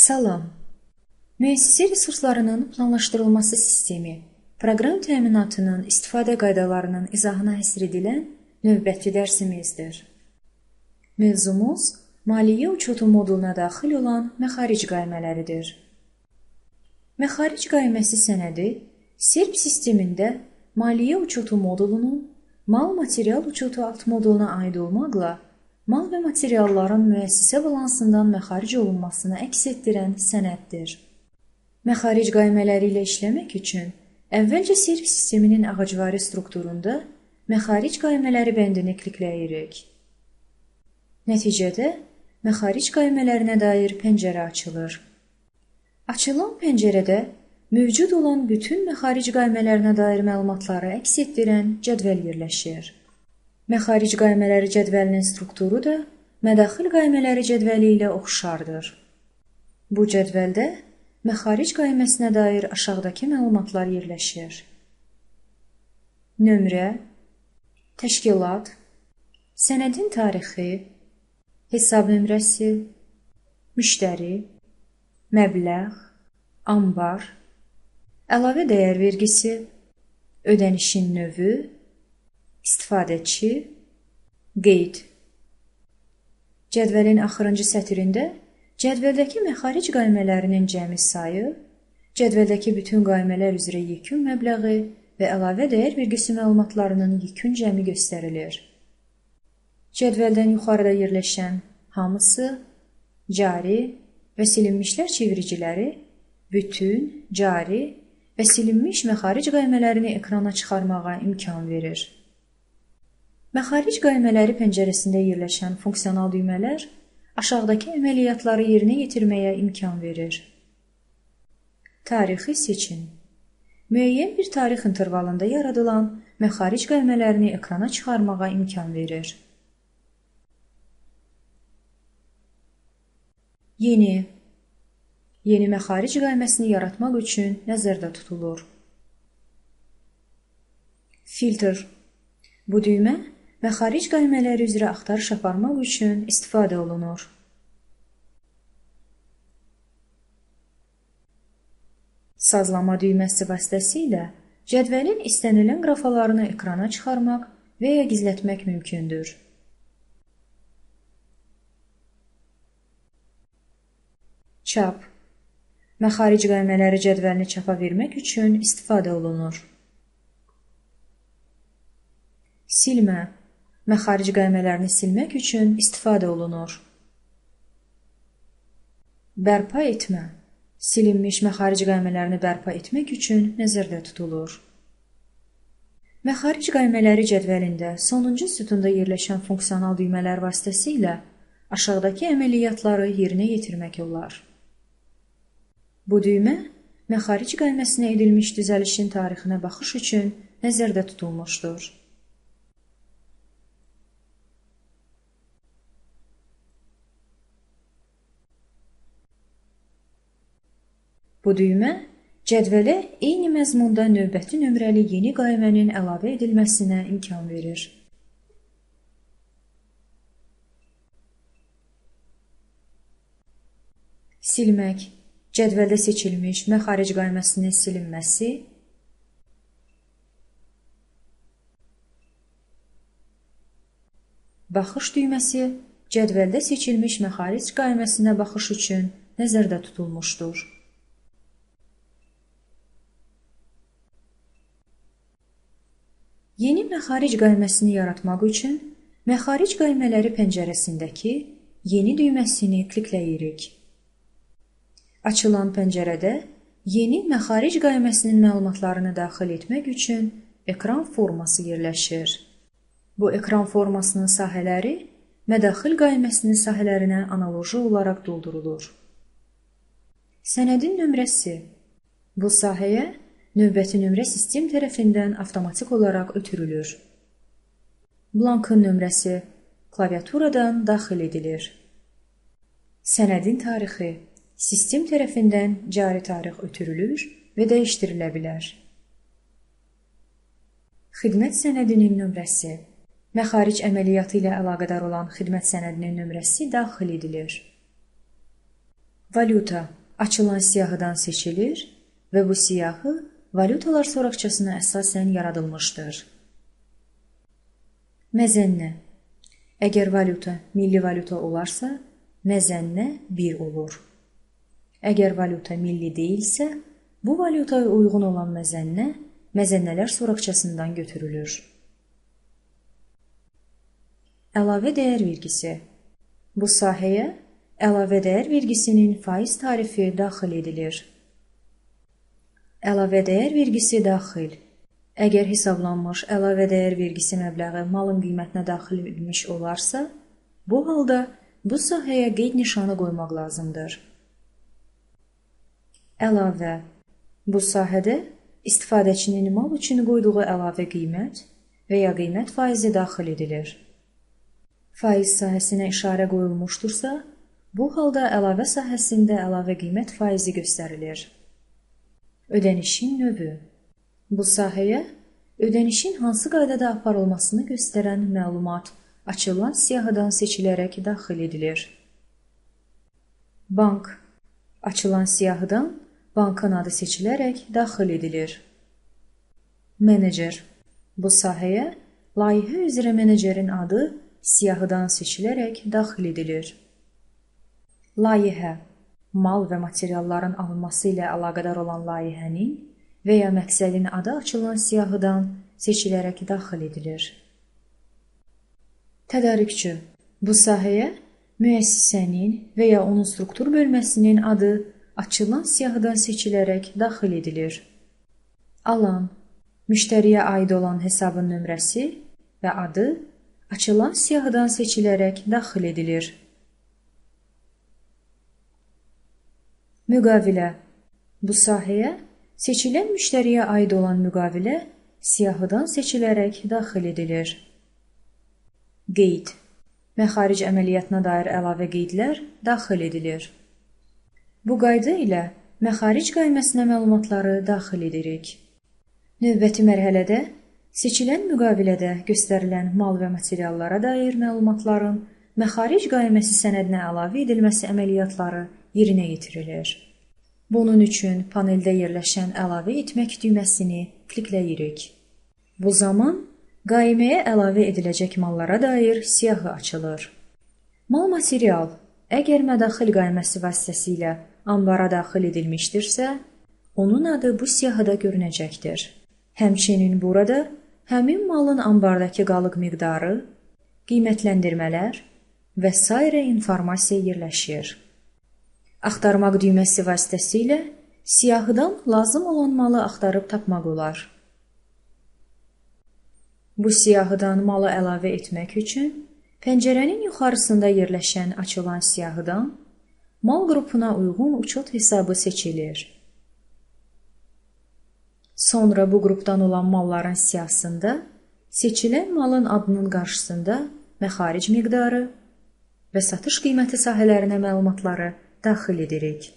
Salam. Müəssisə resurslarının planlaşdırılması sistemi proqram təminatının istifadə qaydalarının izahına həsr edilən növbəti dərsimizdir. Mövzumuz maliyyə uçotu moduluna daxil olan məxaric qaymələridir. Məxaric qayməsi sənədi SERP sistemində maliyyə uçotu modulunun mal-material uçotu alt moduluna aid olmaqla mal və materialların müəssisə balansından məxaric olunmasını əks etdirən sənəddir. Məxaric qaymələri ilə işləmək üçün əvvəlcə SERP sisteminin ağacvari strukturunda məxaric qaymələri bəndini klikləyirik. Nəticədə məxaric qaymələrinə dair pəncərə açılır. Açılan pəncərədə mövcud olan bütün məxaric qaymələrinə dair məlumatları əks etdirən cədvəl yerləşir. Məxaric qaymələri cədvəlinin strukturu da mədaxil qaymələri cədvəli ilə oxşardır. Bu cədvəldə məxaric qayməsinə dair aşağıdakı məlumatlar yerləşir. Nömrə, təşkilat, sənədin tarixi, hesab nömrəsi, müştəri, məbləğ, ambar, əlavə dəyər vergisi, ödənişin növü, istifadəçi, qeyd. Cədvəlin axırıncı sətirində cədvəldəki məxaric qaymələrinin cəmi sayı, cədvəldəki bütün qaymələr üzrə yekun məbləği və əlavə dəyər vergisi məlumatlarının yekun cəmi göstərilir. Cədvəldən yuxarıda yerləşən hamısı, cari və silinmişlər çeviriciləri bütün, cari və silinmiş məxaric qaymələrini ekrana çıxarmağa imkan verir. Məxaric qaymələri pəncərəsində yerləşən funksional düymələr aşağıdakı əməliyyatları yerinə yetirməyə imkan verir. Tarixi seçin. Müəyyən bir tarix intervalında yaradılan məxaric qaymələrini ekrana çıxarmağa imkan verir. Yeni. Yeni məxaric qayməsini yaratmaq üçün nəzərdə tutulur. Filtr. Bu düymə məxaric qaymələri üzrə axtarış aparmaq üçün istifadə olunur. Sazlama düyməsi vasitəsilə cədvəlin istənilən qrafalarını ekrana çıxarmaq və ya gizlətmək mümkündür. Çap. Məxaric qaymələri cədvəlini çapa vermək üçün istifadə olunur. Silmə. Məxaric qaymələrini silmək üçün istifadə olunur. Bərpa etmə. Silinmiş məxaric qaymələrini bərpa etmək üçün nəzərdə tutulur. Məxaric qaymələri cədvəlində sonuncu sütunda yerləşən funksional düymələr vasitəsilə aşağıdakı əməliyyatları yerinə yetirmək olar. Bu düymə məxaric qayməsinə edilmiş düzəlişin tarixinə baxış üçün nəzərdə tutulmuşdur. Bu düymə cədvələ eyni məzmunda növbəti nömrəli yeni qaymənin əlavə edilməsinə imkan verir. Silmək. Cədvəldə seçilmiş məxaric qayməsinin silinməsi, baxış düyməsi cədvəldə seçilmiş məxaric qayməsinə baxış üçün nəzərdə tutulmuşdur. Yeni məxaric qayməsini yaratmaq üçün məxaric qaymələri pəncərəsindəki yeni düyməsini klikləyirik. Açılan pəncərədə yeni məxaric qayməsinin məlumatlarını daxil etmək üçün ekran forması yerləşir. Bu ekran formasının sahələri mədaxil qayməsinin sahələrinə analoji olaraq doldurulur. Sənədin nömrəsi. Bu sahəyə növbəti nömrə sistem tərəfindən avtomatik olaraq ötürülür. Blankın nömrəsi klaviaturadan daxil edilir. Sənədin tarixi sistem tərəfindən cari tarix ötürülür və dəyişdirilə bilər. Xidmət sənədinin nömrəsi. Məxaric əməliyyatı ilə əlaqədar olan xidmət sənədinin nömrəsi daxil edilir. Valyuta. açılan siyahıdan seçilir və bu siyahı valyutalar soraqçasına əsasən yaradılmışdır. Məzənnə. Əgər valyuta milli valyuta olarsa, məzənnə 1 olur. Əgər valyuta milli deyilsə, bu valyutaya uyğun olan məzənnə məzənnələr soraqçasından götürülür. Əlavə dəyər vergisi. Bu sahəyə əlavə dəyər vergisinin faiz tarifi daxil edilir. Əlavə dəyər vergisi daxil. Əgər hesablanmış əlavə dəyər vergisi məbləği malın qiymətinə daxil edilmiş olarsa, bu halda bu sahəyə qeyd nişanı qoymaq lazımdır. Əlavə. Bu sahədə istifadəçinin mal üçün qoyduğu əlavə qiymət və ya qiymət faizi daxil edilir. Faiz sahəsinə işarə qoyulmuşdursa, bu halda əlavə sahəsində əlavə qiymət faizi göstərilir. Ödənişin növü. Bu sahəyə ödənişin hansı qaydada aparılmasını göstərən məlumat açılan siyahıdan seçilərək daxil edilir. Bank. Açılan siyahıdan bankın adı seçilərək daxil edilir. Menecer. Bu sahəyə layihə üzrə menecerin adı siyahıdan seçilərək daxil edilir. Layihə. Mal və materialların alınması ilə əlaqədar olan layihənin və ya məqsədin adı açılan siyahıdan seçilərək daxil edilir. Tədarükçü. Bu sahəyə müəssisənin və ya onun struktur bölməsinin adı açılan siyahıdan seçilərək daxil edilir. Alan. Müştəriyə aid olan hesabın nömrəsi və adı açılan siyahıdan seçilərək daxil edilir. Müqavilə. Bu sahəyə seçilən müştəriyə aid olan müqavilə siyahıdan seçilərək daxil edilir. Qeyd. Məxaric əməliyyatına dair əlavə qeydlər daxil edilir. Bu qayda ilə məxaric qayməsinə məlumatları daxil edirik. Növbəti mərhələdə seçilən müqavilədə göstərilən mal və materiallara dair məlumatların məxaric qayməsi sənədinə əlavə edilməsi əməliyyatları yerinə yetirilir. Bunun üçün paneldə yerləşən əlavə etmək düyməsini klikləyirik. Bu zaman qayməyə əlavə ediləcək mallara dair siyahı açılır. Mal material, əgər mədaxil qayməsi vasitəsilə ambara daxil edilmişdirsə, onun adı bu siyahıda görünəcəkdir. Həmçinin burada həmin malın ambardakı qalıq miqdarı, qiymətləndirmələr və sairə informasiya yerləşir. Axtarmaq düyməsi vasitəsilə siyahıdan lazım olan malı axtarıb tapmaq olar. Bu siyahıdan malı əlavə etmək üçün pəncərənin yuxarısında yerləşən açılan siyahıdan mal qrupuna uyğun uçot hesabı seçilir. Sonra bu qrupdan olan malların siyahısında seçilən malın adının qarşısında məxaric miqdarı və satış qiyməti sahələrinə məlumatları daxil edirik.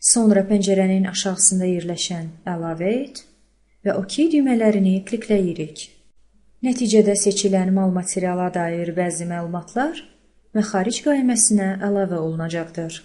Sonra pəncərənin aşağısında yerləşən Əlavə et və OK düymələrini klikləyirik. Nəticədə seçilən mal materiala dair bəzi məlumatlar məxaric qayməsinə əlavə olunacaqdır.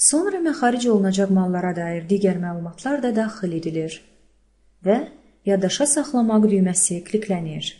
Sonra məxaric olunacaq mallara dair digər məlumatlar da daxil edilir və Yaddaşa saxlamaq düyməsi kliklənir.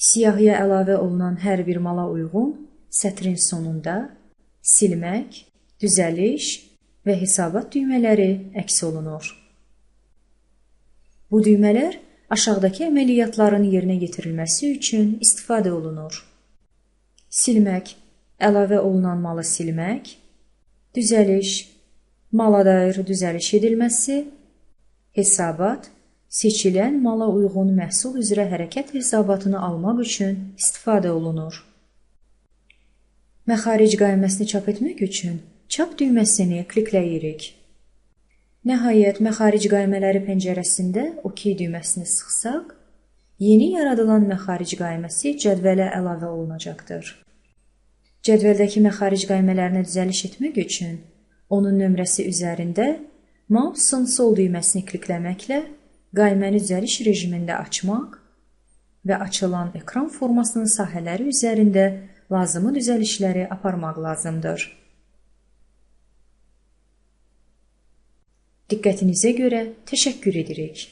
Siyahıya əlavə olunan hər bir mala uyğun sətrin sonunda silmək, düzəliş və hesabat düymələri əks olunur. Bu düymələr aşağıdakı əməliyyatların yerinə yetirilməsi üçün istifadə olunur. Silmək, əlavə olunan malı silmək, düzəliş, mala dair düzəliş edilməsi, hesabat, seçilən mala uyğun məhsul üzrə hərəkət hesabatını almaq üçün istifadə olunur. Məxaric qayməsini çap etmək üçün çap düyməsini klikləyirik. Nəhayət, məxaric qaymələri pəncərəsində OK düyməsini sıxsaq, yeni yaradılan məxaric qayməsi cədvələ əlavə olunacaqdır. Cədvəldəki məxaric qaymələrinə düzəliş etmək üçün onun nömrəsi üzərində mouse'un sol düyməsini klikləməklə qayməni düzəliş rejimində açmaq və açılan ekran formasının sahələri üzərində lazımi düzəlişləri aparmaq lazımdır. Diqqətinizə görə təşəkkür edirik.